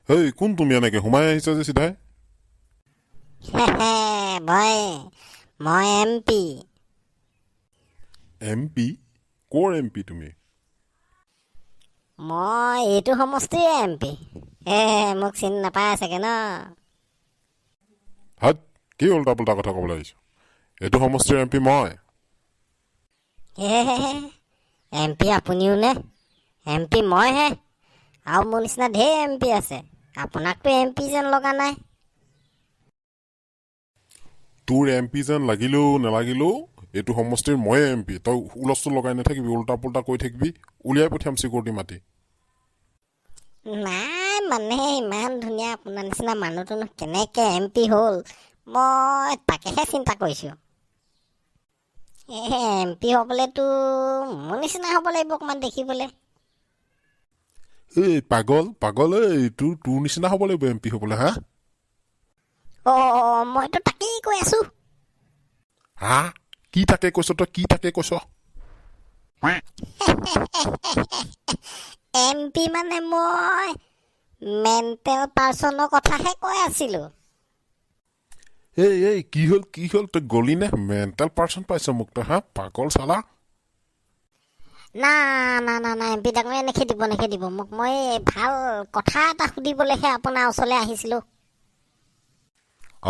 হেই, কোন তুমি? এনেকৈ সোমাই আহিছা যে চিধাই? মই মই এম পি। M P? ক'ৰ এম পি তুমি? মই এইটো সমষ্টিৰে এম পি। এ মোক চিনি নাপায় চাগে ন? হাত, কি উল্টা পুল্টা কথা ক'বলৈ আহিছ? এইটো সমষ্টিৰ এম পি মই। এম পি আপুনিও নে? এম পি মইহে, আৰু মোৰ নিচিনা ঢেৰ এম পি আছে। আপোনাকতো এম পি যেন লগা নাই। তোৰ এম পি যেন লাগিলেও নালাগিলেও এইটো সমষ্টিৰ ময়ে এম পি। তই হুলস্থুল লগাই নাথাকিবি, উল্টা পুল্টা কৈ থাকিবি, উলিয়াই পঠিয়াম চিকিউৰিটি মাতি। নাই, মানে ইমান ধুনীয়া আপোনাৰ নিচিনা মানুহটোনো কেনেকৈ এম পি হ'ল, মই তাকেহে চিন্তা কৰিছোঁ। এম পি হ'বলৈতো মোৰ নিচিনা হ'ব লাগিব অকণমান দেখিবলৈ। এই পাগল পাগল, এই তোৰ নিচিনা হ'ব লাগিব এম পি হ'বলৈ, হা? অঁ, মইতো তাকেই কৈ আছোঁ। হা, কি তাকে কৈছ তই? কি তাকে কৈছ? এম পি মানে মই মেণ্টেল পাৰ্চনৰ কথাহে কৈ আছিলোঁ। এই এই, কি হ'ল, কি হ'ল? তই গলি নে? মেণ্টেল পাৰ্চন পাইছ মোক তই, হা? পাগল চালা। না না না না, এম পি ডাঙৰীয়া, নেখেদিব নেখেদিব মোক। মই ভাল কথা এটা সুধিবলৈহে আপোনাৰ ওচৰলৈ আহিছিলোঁ।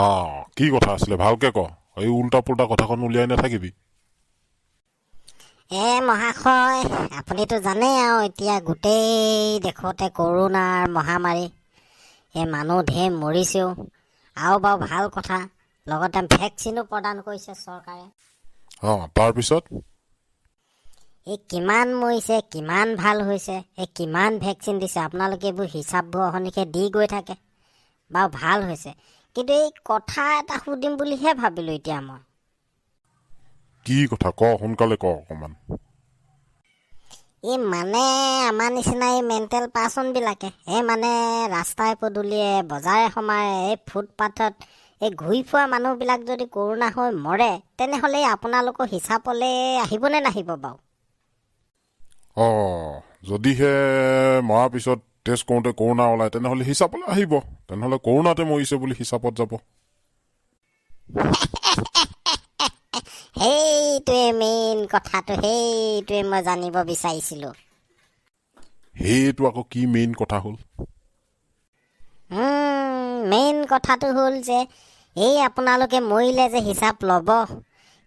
অঁ, কি কথা আছিলে ভালকে ক, এই উল্টা পুল্টা কথাখন উলিয়াই নাথাকিবি। এ মহাশয়, আপুনিতো জানেই আৰু এতিয়া গোটেই দেশতে কৰোণাৰ মহামাৰী, এই মানুহ ঢেৰ মৰিছেও। আৰু বাৰু ভাল কথা, লগতে ভেকচিনো প্ৰদান কৰিছে চৰকাৰে। অঁ, তাৰপিছত? এই কিমান মৰিছে, কিমান ভাল হৈছে, এই কিমান ভেকচিন দিছে, আপোনালোকে এইবোৰ হিচাপবোৰ অহৰ্নিশে দি গৈ থাকে। বাৰু ভাল হৈছে, কিন্তু এই কথা এটা সুধিম বুলিহে ভাবিলোঁ এতিয়া মই। কি কথা ক, সোনকালে ক অকণমান। এই মানে আমাৰ নিচিনা এই মেণ্টেল পাৰ্চনবিলাকে, এই মানে ৰাস্তাই পদূলিয়ে, বজাৰে সমাৰে, এই ফুটপাথত এই ঘূৰি ফুৰা মানুহবিলাক যদি কৰোণা হৈ মৰে, তেনেহ'লে এই আপোনালোকৰ হিচাপলৈ আহিবনে নাহিব বাৰু? অঁ, যদিহে মৰাৰ পিছত টেষ্ট কৰোঁতে কৰোণা ওলায়, তেনেহ'লে হিচাপলৈ আহিব। তেনেহ'লে কৰোণাতে মৰিছে বুলি হিচাপত যাব। সেইটোৱে মেইন কথাটো, সেইটোৱে মই জানিব বিচাৰিছিলোঁ। সেইটো আকৌ কি মেইন কথা হ'ল? মেইন কথাটো হ'ল যে এই আপোনালোকে মৰিলে যে হিচাপ ল'ব,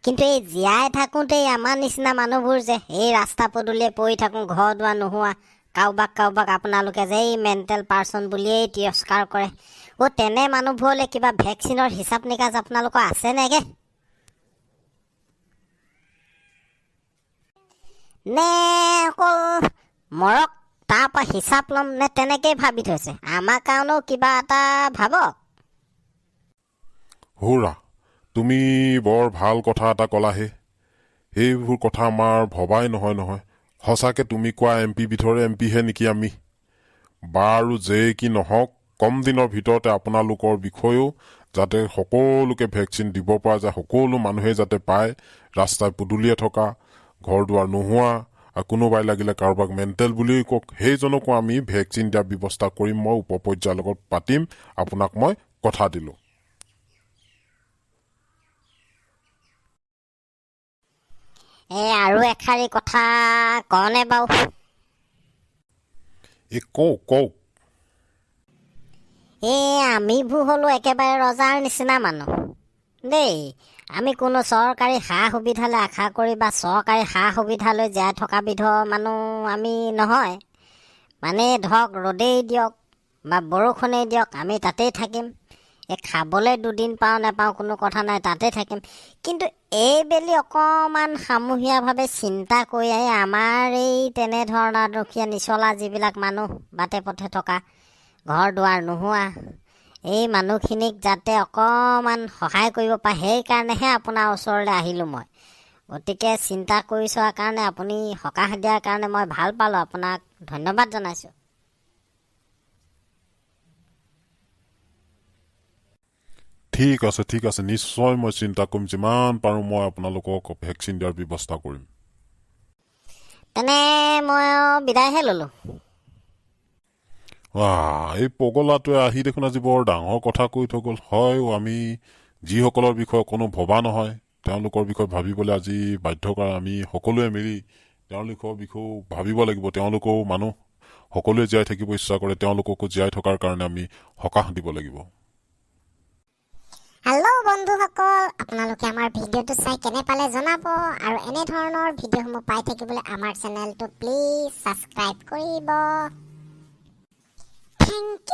কিন্তু এই জীয়াই থাকোঁতেই আমাৰ নিচিনা মানুহবোৰ যে এই ৰাস্তা পদূলিয়ে পৰি থাকোঁ, ঘৰ দুৱাৰ নোহোৱা, কাৰোবাক কাৰোবাক আপোনালোকে যে এই মেণ্টেল পাৰ্চন বুলিয়েই তিৰস্কাৰ কৰে, অ' তেনে মানুহবোৰলৈ কিবা ভেকচিনৰ হিচাপ নিকাচ আপোনালোকৰ আছে নেকি? নে অকল মৰক তাৰপৰা হিচাপ ল'ম নে তেনেকেই ভাবি থৈছে? আমাৰ কাৰণেও কিবা এটা ভাবক। হৌৰা, তুমি বৰ ভাল কথা এটা ক'লাহে। সেইবোৰ কথা আমাৰ ভবাই নহয় নহয়। সঁচাকৈ তুমি কোৱা এম পি বিধৰে এম পিহে নেকি আমি? বাৰু যে কি নহওক, কম দিনৰ ভিতৰতে আপোনালোকৰ বিষয়েও যাতে সকলোকে ভেকচিন দিব পৰা যায়, সকলো মানুহে যাতে পায়, ৰাস্তাই পদূলিয়ে থকা, ঘৰ দুৱাৰ নোহোৱা, আৰু কোনোবাই লাগিলে কাৰোবাক মেণ্টেল বুলিয়েই কওক, সেইজনকো আমি ভেকচিন দিয়াৰ ব্যৱস্থা কৰিম। মই উপ পৰ্যায়ৰ লগত পাতিম, আপোনাক মই কথা দিলোঁ। এই আৰু এষাৰি কথা কওঁনে বাৰু? এই কওক কওক। এই আমিবোৰ হ'লো একেবাৰে ৰজাৰ নিচিনা মানুহ দেই। আমি কোনো চৰকাৰী সা সুবিধালৈ আশা কৰি বা চৰকাৰী সা সুবিধালৈ জীয়াই থকা বিধৰ মানুহ আমি নহয়। মানে ধৰক ৰ'দেই দিয়ক বা বৰষুণেই দিয়ক, আমি তাতেই থাকিম। এই খাবলৈ দুদিন পাওঁ নাপাওঁ কোনো কথা নাই, তাতে থাকিম। কিন্তু এইবেলি অকণমান সামূহীয়াভাৱে চিন্তা কৰি এই আমাৰ এই তেনেধৰণৰ দুখীয়া নিচলা যিবিলাক মানুহ বাটে পথে থকা, ঘৰ দুৱাৰ নোহোৱা, এই মানুহখিনিক যাতে অকণমান সহায় কৰিব পাৰে, সেইকাৰণেহে আপোনাৰ ওচৰলৈ আহিলোঁ মই। গতিকে চিন্তা কৰি চোৱাৰ কাৰণে, আপুনি সকাহ দিয়াৰ কাৰণে মই ভাল পালোঁ, আপোনাক ধন্যবাদ জনাইছোঁ। ঠিক আছে, ঠিক আছে, নিশ্চয় মই চিন্তা কৰিম। যিমান পাৰোঁ মই আপোনালোকক ভেকচিন দিয়াৰ ব্যৱস্থা কৰিম। তেনে মই বিদায়হে ল'লোঁ। এই পগলাটোৱে আহি দেখোন আজি বৰ ডাঙৰ কথা কৈ থৈ গ'ল। হয়, আমি যিসকলৰ বিষয়ে কোনো ভবা নহয়, তেওঁলোকৰ বিষয়ে ভাবিবলৈ আজি বাধ্য কৰা। আমি সকলোৱে মিলি তেওঁলোকৰ বিষয়েও ভাবিব লাগিব। তেওঁলোকেও মানুহ, সকলোৱে জীয়াই থাকিব ইচ্ছা কৰে। তেওঁলোককো জীয়াই থকাৰ কাৰণে আমি সকাহ দিব লাগিব। হেল্ল' বন্ধুসকল, আপোনালোকে আমাৰ ভিডিঅ'টো চাই কেনে পালে জনাব আৰু এনেধৰণৰ ভিডিঅ'সমূহ পাই থাকিবলৈ আমাৰ চেনেলটো প্লিজ ছাবস্ক্ৰাইব কৰিব। Thank